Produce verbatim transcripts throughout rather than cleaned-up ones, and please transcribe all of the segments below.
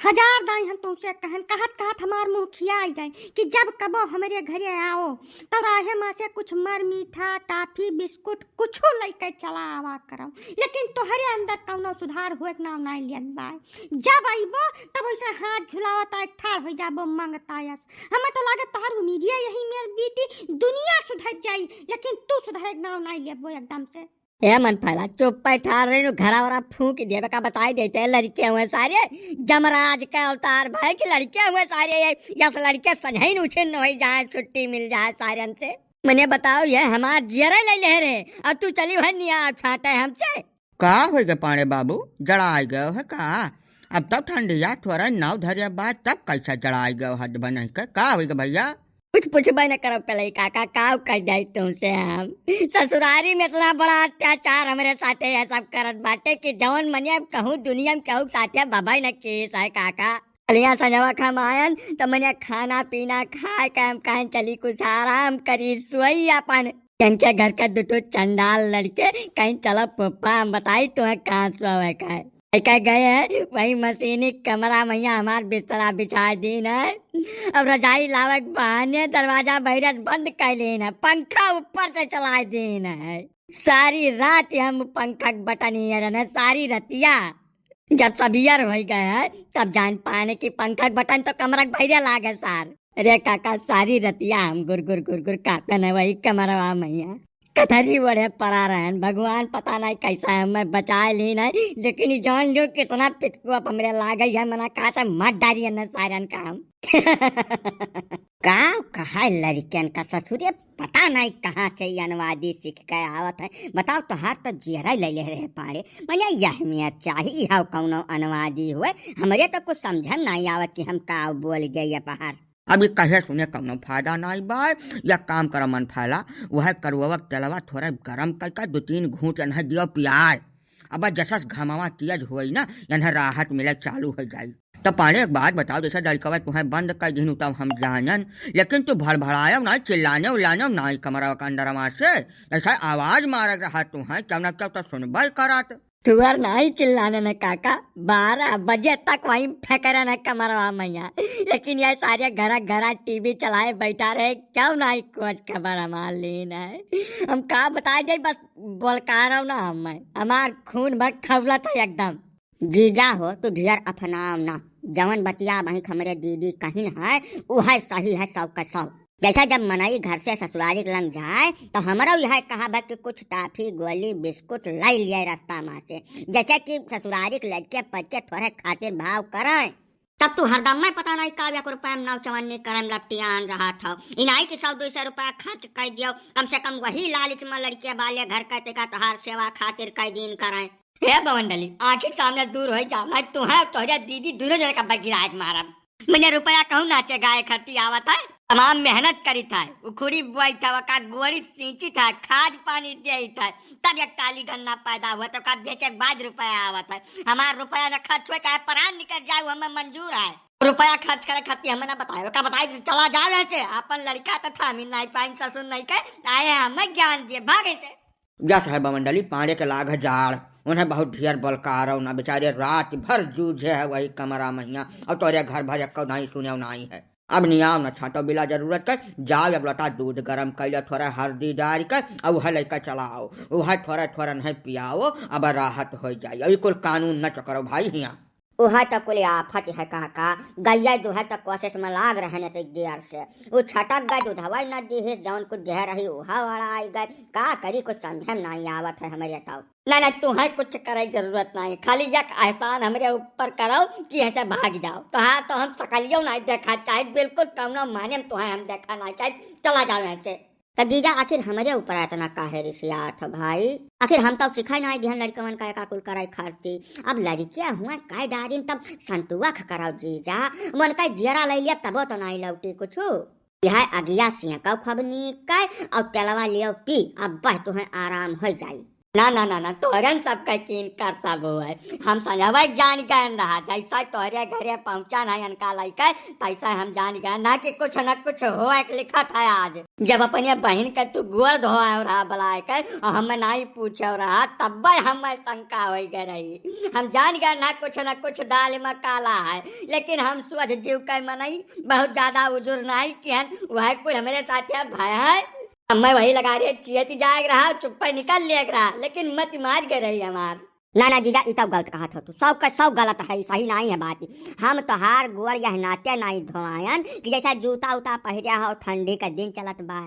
हजार दाई हम तुमसे कहन, कहत कहत हमार मुँह खियाई गए कि जब कबो हमरे घरे आओ, तो राहे मा से कुछ मर मीठा, टाफी, बिस्कुट, कुछो लइके चला आवा करौ, लेकिन तोहरे अंदर कौनो सुधार होए के नाव नाई लियत बाय। जब अइबो, तब ओइसे हाथ झुलावत आए ठाड़ होइ जाबो मंगतायस। हमें तो लागत तोहर उम्मीदिया यही मेल बीती, दुनिया सुधर जाई, लेकिन तू सुधरे के नाव नाई लेबो एकदम से। ए मन फैला, चुप्पे ठाड़ रही, घरा वरा फूंक देबे का बताई देते, लड़के हुए सारे, जमराज का अवतार भाई कि लड़के हुए सारे, ये यस लड़के सजहिन उछिन होइ जाए, छुट्टी मिल जाए सारन से। मने बताओ, ये हमार जियरा ले ले रे, और तू चली भर निया छाटे हमसे। का होइ गए पांड़े बाबू, जड़ाई गयो है का? अब तब ठंडिया थोड़ा नाव धरिया बात, तब कैसा जड़ाई गयो हद बनई के, का होइ गए भैया? कुछ पूछबे न करब कलई काका, का कह जाई तुमसे हम? ससुरारी में इतना बड़ा अत्याचार हमरे साथे ये सब करत बाटे कि जवन मने अब कहूँ दुनिया में केहू साथे बबई न केस है काका। कलिया संझवा के हम आयन, त मने खाना पीना खाए के हम कहें चली कुछ आराम करी, सोई अपन। इनके घर के दुटो चंडाल लड़के कहीं चलो पप्पा, हम बताई तुम्हें कहाँ सोवे का है। कह गए हैं, वही मशीनी कमरा में यहाँ हमार बिस्तरा बिछाए दीन है। अब रजाई लावे के बहाने दरवाजा बहिरस बंद कर लेन है, पंखा ऊपर से चलाए दीन है। सारी रात हम पंखा के बटन ही रहने, सारी रतिया। जब सबियर होइ गए है, तब जान पाने कि पंखा के बटन तो कमरा के बहिरे लागे सार। अरे काका, सारी रतिया हम गुर गुर गुर गुर कांपे न वही कमरवा मैया। कथरी ओढ़े परा रहन, भगवान पता नहीं कैसा है, मैं बचाए ली नहीं, लेकिन ई जान लो कितना पितकुआ हमरे लागे है, मना कहा था मत डारिए न सारन का हम। का कहा लड़कियन का ससुरे, पता नहीं कहाँ से ई अनुवादी सीख के आवत है। बताओ, तोहार तो जियरा ले ले रहे पाड़े, मने यह मियाँ चाही, यह कौनो अनुवादी हुए, हमरे तो कुछ समझ में नहीं आवत कि हम का बोल गए ये बाहर। अब ई कहे सुने कौनो फायदा नाई बा। या काम कर मन फैला, वह करुआ के तेलवा थोड़ा गरम करके दो तीन घूंट एन्हे दियो पियाए। अब जसस घमवा तेज होई ना, एन्हे राहत मिले चालू हो जाई। तो पांड़े एक बात बताओ, जैसे लड़कवा तुहें बंद कर दिहन तब हम जानन, लेकिन तू भड़भड़ायो ना, चिल्लाने उल्लाने ना कमरा के अंदर से, ऐसा आवाज मारत रहा तुहें, क्यों ना क्यों तो सुनबे करत। तुअर नाही चिल्लाने न काका, बारह बजे तक वहीं फेंकरे न कमरवा मैया, लेकिन ये सारे घरा घरा टीवी चलाए बैठा रहे, क्यों नाही खोज खबर हमार लेन है। हम का बताए जाई, बस बोलकारो ना हमें, हमार खून भर खौलत है एकदम। जीजा हो, तू ढेर अफनाव ना, जवन बतिया बहिक हमरे दीदी कहिन है, उहे सही है सौ के सौ। जैसे जब मनई घर से ससुरारी के लंग जाए, तो हमरो यह कहब है कि कुछ टाफी, गोली, बिस्कुट लाई लियाए रास्ता मा से, जैसे कि ससुरारी के लड़के पड़के थोड़े खातिर भाव करें। तब तू हरदम में पता नहीं का एक रुपया में नौचवन्नी करे में लपटियान रहा था। इनाई कि सौ दो सौ रुपया खर्च कर दियो, कम से कम वही लालच में लड़के वाले घर का तेका तोहार सेवा खातिर कई दिन करें। हे बमंडली, आँखी के सामने दूर होइ जा, मैं तुहें और तोहरे दीदी दुनो जने का बगिराज मारब। मने रुपया कहूँ नाचे गाए खर्ची आवत है, तमाम मेहनत करित है, उखुड़ी बुआई था, वका गोड़ी सींचित है, खाद पानी देइत है, तब एक टाली गन्ना पैदा हुआ, तो का बेचे के बाद रुपया आवत है। हमार रुपया न खर्च हुए, चाहे प्राण निकल जाए, हमें मंजूर है। रुपया खर्च करे खर्ची हमें ना बताए, का बताए, चला जाओ यहाँ से, अपन लड़का तो थामी नहीं पाइन, ससुर नहीं के, आए हमें ज्ञान दिए, भागे से। जस है बमंडली, पांड़े के लाग है जाड़, उन्हें बहुत ढेर बलकारौ ना, बेचारे रात भर जूझे है वही कमरा महिया, और तोरे घर भर एक्को नाई सुने नाई है। अब नियाव न छाटो बिला जरूरत के, जाओ एक लोटा दूध गरम कैले, थोड़ा हल्दी डाल के, और वह लइका चलाओ, वह थोड़ा थोड़ा नहीं पियाओ, अब राहत हो जाई। अभी कुल कानून न चकरो भाई हिया। उहा त कुल आफत है काका, गैया दुहा त कोशिश में लाग रहने तो देर से। उ छटक गए, दूधवा न दिहिस, जौन कुछ देह रही उहा वड़ा आई गए। का करी, कुछ समझे में नहीं आवत है हमरे तो। ना, ना, तुहें कुछ करे जरूरत नहीं, खाली एक एहसान हमरे ऊपर करो कि ऐसे भाग जाओ। तोहार तो हम सकलियो नहीं देखा चाहे, बिल्कुल कौनो माने में तुहें हम देखा नहीं चाहे। चला जाओ यहाँ से। तब जीजा, आखिर हमरे ऊपर इतना काहे रिसियात हो भाई? आखिर हम तो सिखाई नाई दिहन लड़कवन का एका कुल कराई खाती। अब लड़किया हुआ काय डारिन, तब संतुवख कराओ जीजा। मन का जियरा ले लिया, तबो तो नाई लौटी कुछु। यह अगिया सिया का खबनी काय और तेलवा लियो पी, अब बह तुहें आराम हो जाई। ना, ना, ना, ना, तोहरन सबके कीन करता वो है। हम संझवै जान गए रहा, जैसा तोहरे घरे पहुँचा ना इनका लइके, तैसा हम जान गए ना कि कुछ न कुछ होए के लिखत है आज। जब अपने बहिन के तू गोड़ धोआओ रहा बुलाए के, और हमें नाई पूछो रहा, तब्बे हमें शंका होइ गए रही। हम जान गए ना कुछ न कुछ दाल में काला है, लेकिन हम सोझ जीव के मनई बहुत ज्यादा उजुर नाई किहन, वह कुल हमरे साथे भय है। अब मैं वही लगा रही, चियती जाएक रहा, चुप्पे निकल लेक रहा, लेकिन मति मार गए रही हमार। ना, ना जीजा, ई तउ गलत कहत हो तू। सब का सब गलत है, सही नाहीं है बात। हम तोहार गोड़ यह नाते नाहीं धोआयन कि जैसा जूता उता पहिरे हो, ठंडी का दिन चलत बा।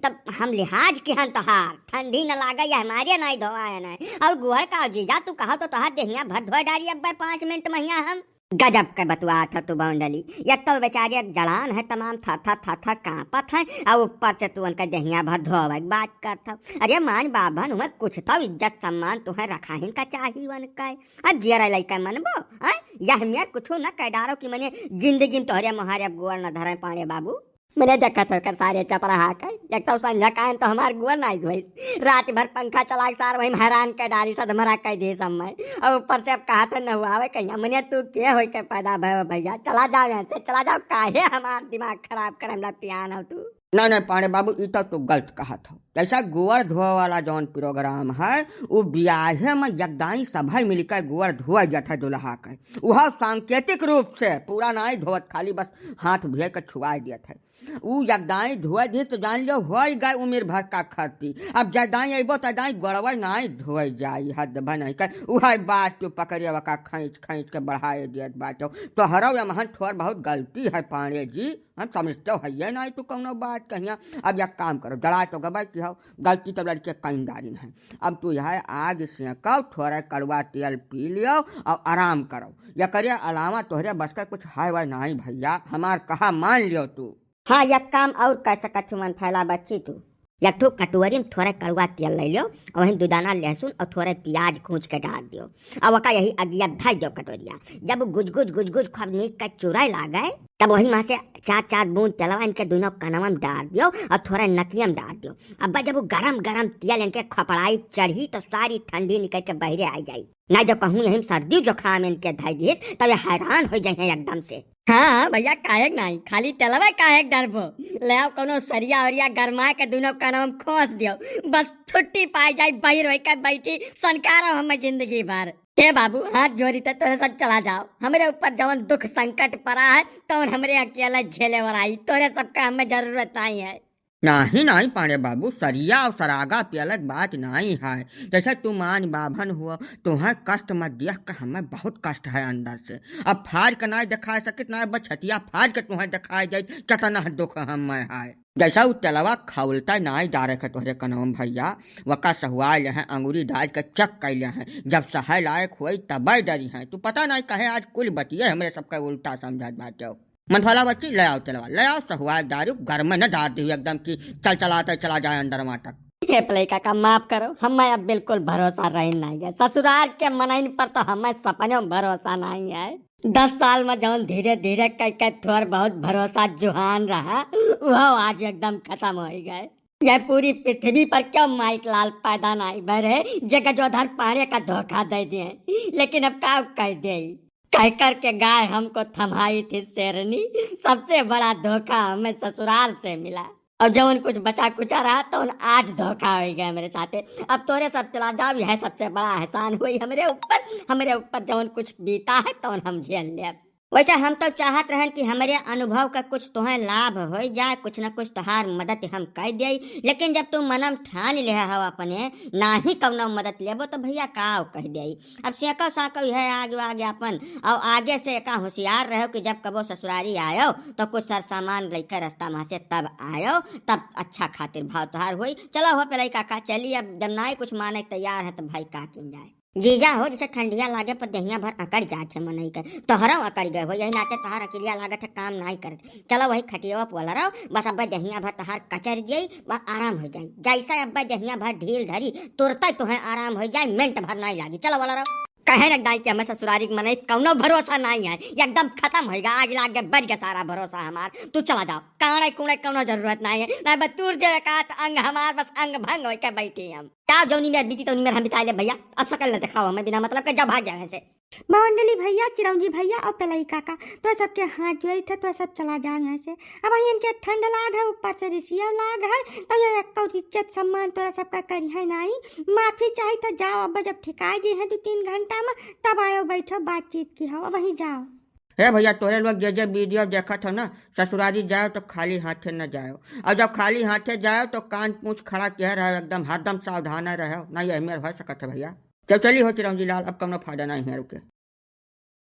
तब हम लिहाज किहन तोहार, ठंडी न लागे, यह मारे नाहीं धोआयन है। और गोड़ का जीजा, तू कहो तो तोहार देहिया भर धोए डारी अब्बे पाँच मिनट महिया हम। गजब के बतुआत ह तू बौंडली। एक तो बेचारे एक जड़ान है, तमाम थर थर थर थर कांपत है, और ऊपर से तू उनका देहिया भर धोवे के बात करत हो। अरे मान बाभन, हुए कुछ तो इज्जत सम्मान तुहे रखाहिन का चाही उनका। अब जियरा लइका मनबो, हैं? यह मेर कुछ न कह डारो कि मने जिंदगी में तोहरे मोहारे अब गोड़ न धरे पाड़े बाबू। मने देखत हो कर सारे चपराहा के, एक तो संझा कायन तो हमार गोड़ नाई धोइस, रात भर पंखा चला के सार वही हैरान कर डारी, सदमरा कर दे सब मैं। और ऊपर से अब कहा था न हुआवे कहिया, मने तू के होई के पैदा भय भैया, चला जाओ यहाँ से, चला जाओ, काहे हमार दिमाग खराब करे ला पियान हो तू। नहीं, नहीं, पांडे बाबू, ई तो तू गलत कहत हो। जैसा गोड़ धोए वाला जौन प्रोग्राम है, उ ब्याहे में यकदाई सभई मिलकर गोड़ धोए जात है दुल्हा के। वह सांकेतिक रूप से पूरा नाई धोवत, खाली बस हाथ भेर के छुआए दियत है। उ यकदाई धोए दिस तो जान लियो, होई गए उमिर भर का खर्ची। अब जदाई अइबो तदाई गोड़वा नाई धोए जाई, हद भनई कर। उहे बात तू पकड़े वका खींच खींच के बढ़ाए दियत बाटो। तोहरो यमहन थोर बहुत गलती है पांडे जी, हम समझते हो है ये नाई तू कौनो बात कहिया। अब एक काम करो, जड़ा तो गबई की हो, गलती तो लड़के कईंदारिन है। अब तू यह आग सेंको, थोड़ा कड़वा तेल पी लियो और आराम करो। एकरे अलावा तोहरे बस का कुछ है वह नाई भैया, हमार कहा मान लियो तू। हाँ, एक काम और कर सकत हूँ, मन फैला बच्ची तू। एक ठो कटोरी में थोड़ा कड़वा तेल ले लियो और वहीं दो दाना लहसुन और थोड़ा प्याज कूच के डाल दियो। अब ओका यही अगिया धर दियो कटोरिया। जब गुजगुज गुजगुज खूब नीक का चुराए लागे, तब वही में से चार चार बूंद तेलवा इनके दोनों कनवा में डाल दियो और थोड़ा नकिया में डाल दियो। अब जब वो गरम गरम तेल इनके खपड़ाई चढ़ी तो सारी ठंडी निकल के बहरे आ जाई। ना जो कहूँ यही में सर्दी जुकाम इनके धर दिस, तब ये हैरान हो जाए एकदम से। हाँ, हाँ भैया, काहे के नाई, खाली तेलवा काहे के डरबो? ले आओ कौनो सरिया ओरिया गरमाए के दोनों कनवा में खोस दियो, बस छुट्टी पाई जाई, बहिर होई के बैठी सनकारो हमें जिंदगी भर। हे बाबू, हाथ जोड़ी ते तोरे सब चला जाओ, हमरे ऊपर जवन दुख संकट पड़ा है तवन हमरे अकेले झेले वाला ही, तोरे सबका हमें जरूरत नाई है। नाहीं, नाहीं पांडे बाबू, सरिया और सरागा पियलक बात नाहीं है। जैसे तू मान बाभन हुआ, तुहें कष्ट मत दिया, क-, हमें बहुत कष्ट है अंदर से। अब फाड़ के नाहीं दिखा सकित, नाहीं बछतिया फाड़ के तुहें दिखाई जाई, कितना दुख हमें है। जैसा उ तेलवा खौलता नाहीं डारे के तोहरे कनवा में भैया, वका सहुआ ले हैं, अंगूरी डाल के चेक कैले हैं, जब सहे लायक होई तबै डरी हैं। तू पता नाहीं कहे आज कुल बतिये हमरे सबके उल्टा समझत बाटे। मन भला बच्ची, ले आओ तेलवा, ले आओ सहुआ दारू, घर में न डार दियो एकदम कि चल चलाते चला जाए अंदर वहाँ तक। हे पलई काका, माफ करो, हमें अब बिल्कुल भरोसा रही नाहीं है। ससुराल के मनइन पर तो हमें सपने में भरोसा नाहीं है। दस साल में जौन धीरे धीरे कई कई थोर बहुत भरोसा जुहान रहा, वह आज एकदम खतम होइ गए। यह पूरी पृथ्वी पर क्यों माइक लाल पैदा नाहीं भय रहे, जेकर जो धर पाड़े का धोखा दे दिए, लेकिन अब का कह दे। कह कर के गाय हमको थमाई थी शेरनी, सबसे बड़ा धोखा हमें ससुराल से मिला। और जौन कुछ बचा कुचा रहा तौन आज धोखा होइ गया मेरे साथे। अब तोरे सब चला जाओ, यह सबसे बड़ा एहसान होई हमरे ऊपर। हमरे ऊपर जौन कुछ बीता है तौन हम झेल लेब। वैसे हम तो चाहत रहन कि हमरे अनुभव का कुछ तोहें लाभ होइ जाए, कुछ न कुछ तोहार मदद हम कइ देई, लेकिन जब तू मनम ठान लेहे हो अपने नाहीं कौनो मदद लेबो तो भैया का कह देई। अब सेंको सांको यह आगे आगे अपन, और आगे से एका होशियार रहो कि जब कबो ससुरारी आयो तो कुछ सर सामान लेकर रास्ता में से तब आयो, तब अच्छा खातिर भाव तोहार होई। चलो हो पलई काका, चली, अब जब नाहीं कुछ माने के तैयार है तो भाई का किन जाए। जीजा हो, जैसे ठंडिया लागे पर देहिया भर अकड़ जात है मनई के, तोहरो अकड़ गए हो, यही नाते तोहार अकिलिया लागत है काम नाहीं करत। चलो वही खटियावा पोल रहो, बस अब देहिया भर तोहार कचर जाई, बस आराम होइ जाई। जैसे अब देहिया भर ढील धरी, तुरते तोहें आराम होइ जाई, मिनट भर नाहीं लागी। चलो बोल रहो। कहे न दाई कि हमें ससुरारी के मनई कौनो भरोसा नाहीं है, एकदम खतम होइगा, आग लाग गए, बरि गया सारा भरोसा हमार। तू चला जाओ, काने कूने कौनो जरूरत नाहीं है, ना बस तूर देवे का त अंग हमार, बस अंग भंग होइके बैठी हम। का जौनी मेर बीती तौनी मेर हम बिताइ लेब भइया, अब सकल न देखाओ हमें बिना मतलब के, जा भाग जाए से। बवंडली भइया, चिरौंजी भइया और पेलई काका, तोह सबके हाथ जोड़ित है, तोह सब चला जाओ यहाँ से। अबहीं इनके ठंड लाग है, ऊपर से रिसिया लाग है, तो ये एक्को इज्जत सम्मान तोरा सबका करिहैं नाहीं। माफी चाही तो जाओ, अब जब ठिकाइ जइहैं दू तीन घंटा में, तब आयो बैठो बातचीत किहो, अबहीं जाओ। हे भइया, तोहरे लोग जे जे वीडियो देखत हो ना, ससुरारी जाओ तो खाली हाथे न जाओ, और जब खाली हाथे जाओ तो कान पूँछ खड़ा किहे रहो, एकदम हरदम सावधान रहो, नाहीं यही मेर होइ सकत है भइया। चल चली हो चिरौंजी लाल, अब कौनो फायदा नाहीं है रुके।